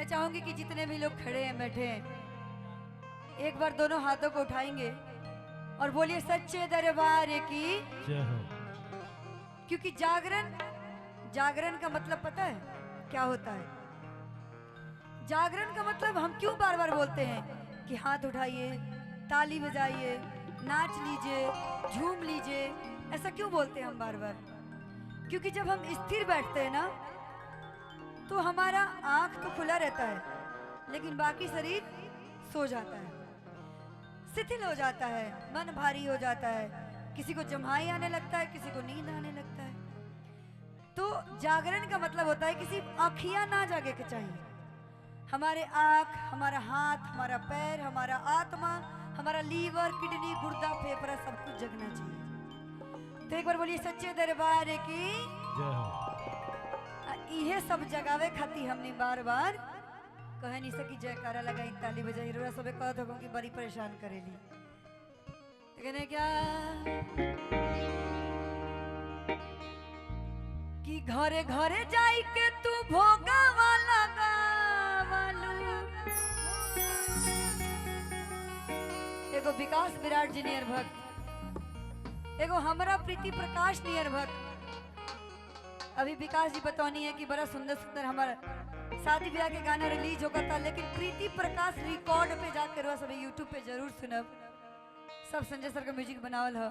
मैं चाहूंगी कि जितने भी लोग खड़े हैं, बैठे हैं, एक बार दोनों हाथों को उठाएंगे और बोलिए सच्चे दरबार की जय हो। क्योंकि जागरण, जागरण का मतलब पता है क्या होता है? जागरण का मतलब हम क्यों बार बार बोलते हैं कि हाथ उठाइए, ताली बजाइए, नाच लीजिए, झूम लीजिए, ऐसा क्यों बोलते हैं हम बार बार? क्योंकि जब हम स्थिर बैठते हैं ना, तो हमारा आँख तो खुला रहता है लेकिन बाकी शरीर सो जाता है, शिथिल हो जाता है, मन भारी हो जाता है, किसी को जम्हाई आने लगता है, किसी को नींद आने लगता है। तो जागरण का मतलब होता है किसी आँखियाँ ना जागे के चाहिए। हमारे आँख, हमारा हाथ, हमारा पैर, हमारा आत्मा, हमारा लीवर, किडनी, गुर्दा, फेफड़ा, सब कुछ जगना चाहिए। तो एक बार बोलिए सच्चे दरबार की जय हो। इहे सब जगावे खाती हमने बार बार कह नहीं सकी जयकारा लगाई, ताली बजाई। रोरा सबे कहत हो कि बड़ी परेशान करेली। तो कहने क्या कि घरे घरे जाई के तू भोगावा लगावलू। एगो विकास विराट जी नियर भक्त, एगो हमरा प्रीति प्रकाश नियर भक्त। अभी विकास जी बतौनी है कि बड़ा सुंदर सुंदर हमारा शादी ब्याह के गाना रिलीज होगा था, लेकिन प्रीति प्रकाश रिकॉर्ड पे जाकर वह सभी यूट्यूब पे जरूर सुनब। सब संजय सर का म्यूजिक बनावल हो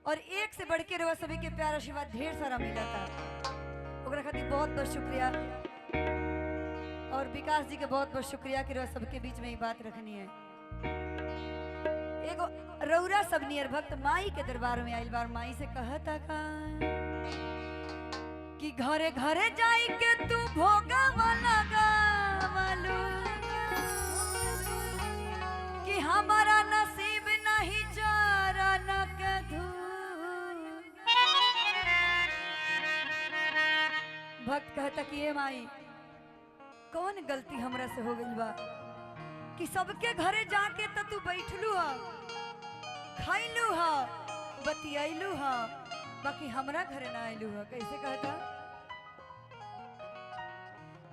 और एक से बढ़ के रवा सभी के प्यार आशीर्वाद ढेर सारा मिला था। ओकरा खातिर बहुत बहुत शुक्रिया और विकास जी के बहुत बहुत शुक्रिया कि रवा सबके बीच में ये बात रखनी है। एगो रौरा सब नियर भक्त माई के दरबार में आइल बार माई से कहता का कि घरे घरे जाई के तू भोगावा लगावलू, कि हमारा नसीब नहीं चरण के धूल। भक्त कहता कि ए माई, कौन गलती हमरा से हो गई बा कि सबके घरे जाके त तू बैठलू हा, खैलू हा, बतियालू हा, बाकी हमरा घरे ना आयलू हा। कैसे कहता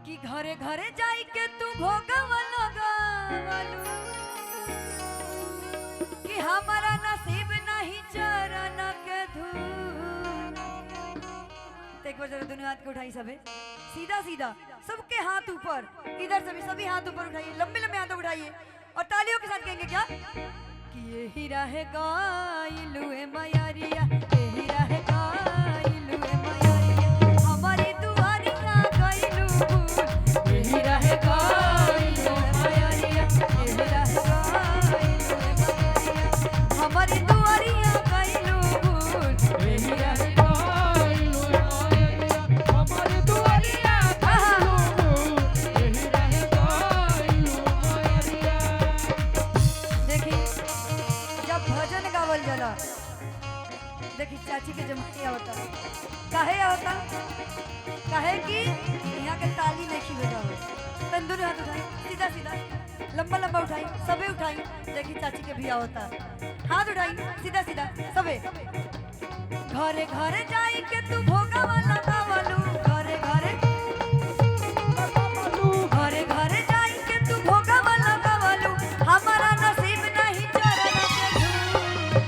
कि घरे घरे जाई के तू भोगावा लगावलू, कि हमारा नसीब नहीं चरण के धूल। तो एक बार जरा दोनों हाथ को उठाई सबे, सीधा सीधा सबके हाथ ऊपर, इधर से भी सभी हाथ ऊपर उठाइए, लंबे लंबे हाथ उठाइए और तालियों के साथ कहेंगे क्या कि यही राह गाइलू ए मयारिया, यही राह गाइलू ए मयारिया, हमारी दुआरिया गाइलू भूल। यही राह गाइलू ए मयारिया, यही राह गाइलू ए मयारिया, हमारी दुआरिया गाइलू भूल। यही राह गाइलू मयरिया, हमारी दुआरिया गाइलू भूल। यही राह गाइलू मयरिया। देखी जब भजन गावल जाला, देखी चाची के जमाई आवता, काहे आवता? काहे कि यहाँ के ताली नहीं बजावे। तंदूर हाथ उठाई, सीधा सीधा लंबा लंबा उठाई, सबे उठाई। देखी चाची के भी आवता, हाथ उठाई सीधा सीधा सबे। घरे घरे जाई के तू भोगावा लगावलू, घरे घरे, घरे घरे जाई के तू भोगावा लगावलू, हमारा नसीब नहीं चरण के धूल।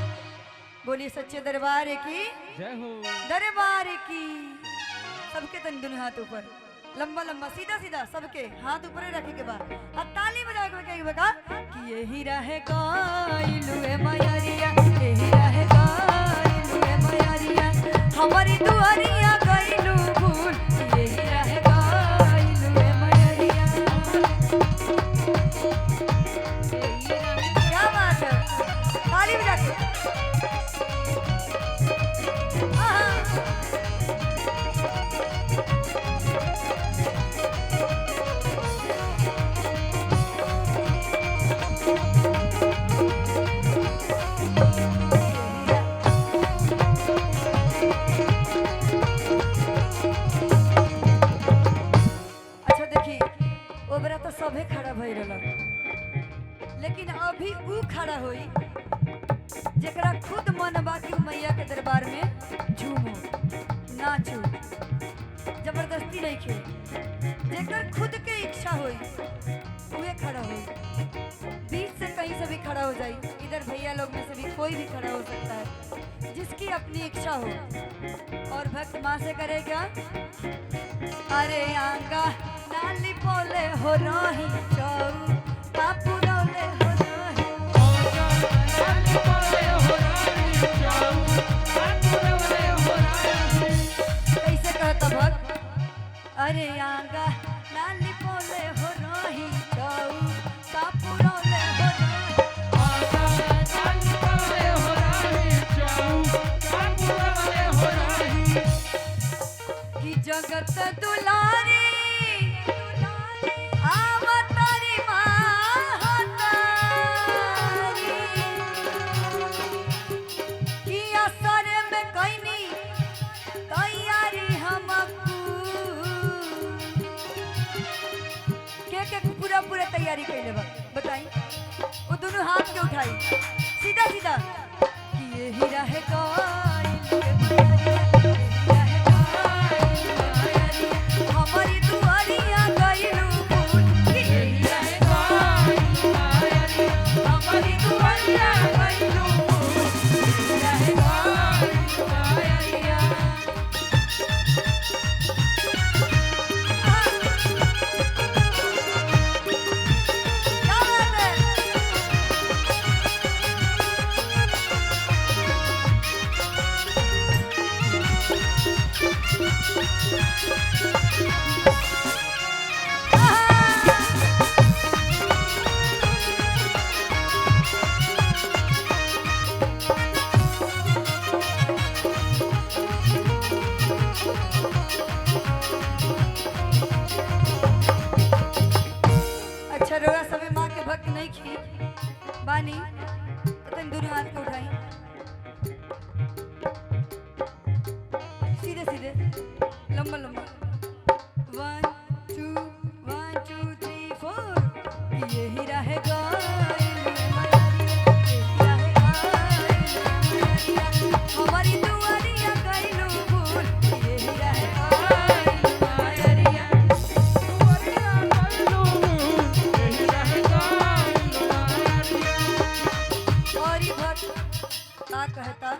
बोलिए सच्चे दरबार की जय हो। दरबार की। सबके तन दोनों हाथ ऊपर, लंबा लंबा सीधा सीधा सबके हाथ ऊपर रखे के बाद अब ताली बजा के कहेंगे बता कि यही राह गाइलू ए मयरिया, यही राह गाइलू ए मयरिया, हमारी दुआरिया गाइलू भूल। यही राह गाइलू ए मयरिया। क्या बात है, ताली बजा के। आहा। अच्छा देखी, ओबरा तो सभे खड़ा भई रहल, लेकिन अभी ऊ खड़ा होई जेकरा खुद मन बा कि ऊ मैया के दरबार में झूमो नाचो, जबरदस्ती नहीं खे। जेकर खुद के इच्छा होई उहे खड़ा होई। बीच से कहीं से भी खड़ा हो जाई, इधर भैया लोग में से भी कोई भी खड़ा हो सकता है, जिसकी अपनी इच्छा हो। और भक्त माँ से करे क्या? अरे आंगा नाली बोले हो रही चौ पापू रोले हो रही। कैसे कहता भक्त? अरे आंगा नाली बोले हो रही चौ पापू रोले हो रही। कि जगत दुलारी आवतारी महातारी, कि असर में कैनी तैयारी हमकू। के पूरा पूरा तैयारी कैले बा बताई? वो दोनों हाथ के उठाई सीधा सीधा कि यही रहे गइल के मयरिया, यही रहे गइल के मयरिया, हमारी दुआरिया गइलू भूल। कि यही रहे गइल मयरिया, हमारी दुआरिया गइलू भूल। यही रहे गइल मयरिया। क्या बात है? अच्छा रोआ सबे माँ के भक्त नहीं खी बानी तो तुम दोनों हाथ को उठाई सीधे सीधे लंबा लंबा। 1 2 1 2 3 4। यही रहे गइल मयरिया, यही रहे गइल मयरिया, हमारी दुआरिया गइलू भूल। यही रहे गइल मयरिया। और ई भक्त का कहता?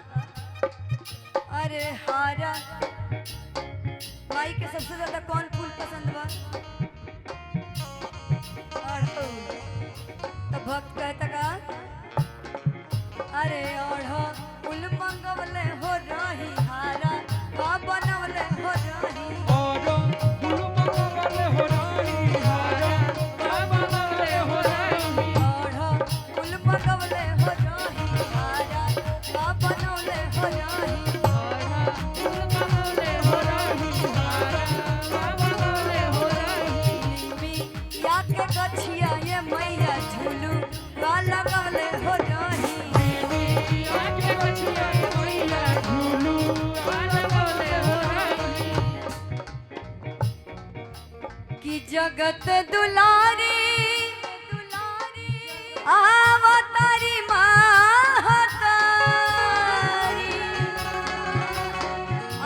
अरे हारा माई के सबसे ज्यादा कौन फूल पसंद बा? अड़हुल। तो भक्त कहता का? अरे अड़हुल मंगवले हो रही हारा का बनवले हो रही। अड़हुल मंगवले हो रही हारा का बनवले हो रही। या के गछिया ये मैया झूलू वाला गवले हो रही। कि जगत दुलारी दुलारी आवतारी महतारी,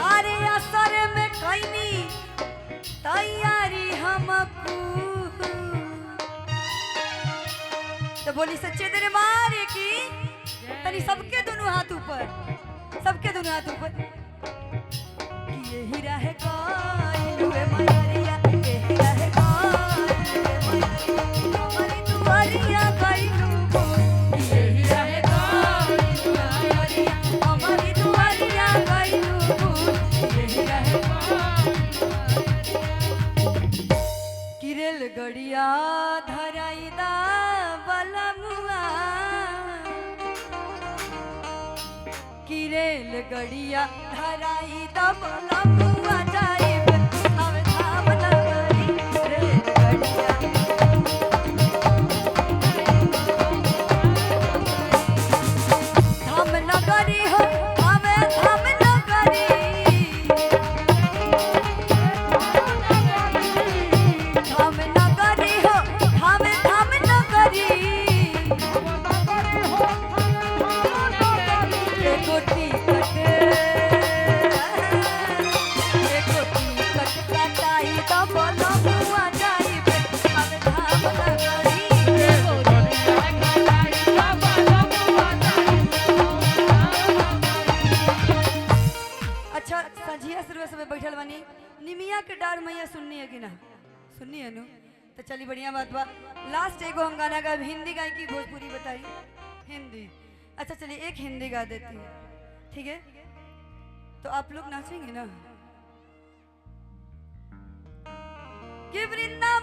अरे असर में कैनी तैयारी हमकू। तो बोली सच्चे दरबार की। तनी सबके दोनों हाथ ऊपर, सबके दोनों हाथ ऊपर कि यही रहे गइल वे मयरिया, यही रहे गइल वे मयरिया, हमारी दुआरिया गइलू भूल। कि यही रहे गइल मयरिया, हमारी दुआरिया गइलू भूल। यही रहे कि रेलगड़िया धराई दा बलमुआ, कि रेलगड़िया धराई दा बलमुआ जाइब अब धाम नगरी रेलगड़िया। धाम नगरी हो हमें धाम नगरी, धाम नगरी हो हमें धाम नगरी। एगो टिकट सुननी है नु? तो चली बढ़िया बात बा। लास्ट एगो हम गाना गाएब, हिंदी गाय की भोजपुरी बताई? हिंदी। अच्छा चलिए एक हिंदी गा देती हूँ, ठीक है? तो आप लोग नाचेंगे ना? कि वृंदावन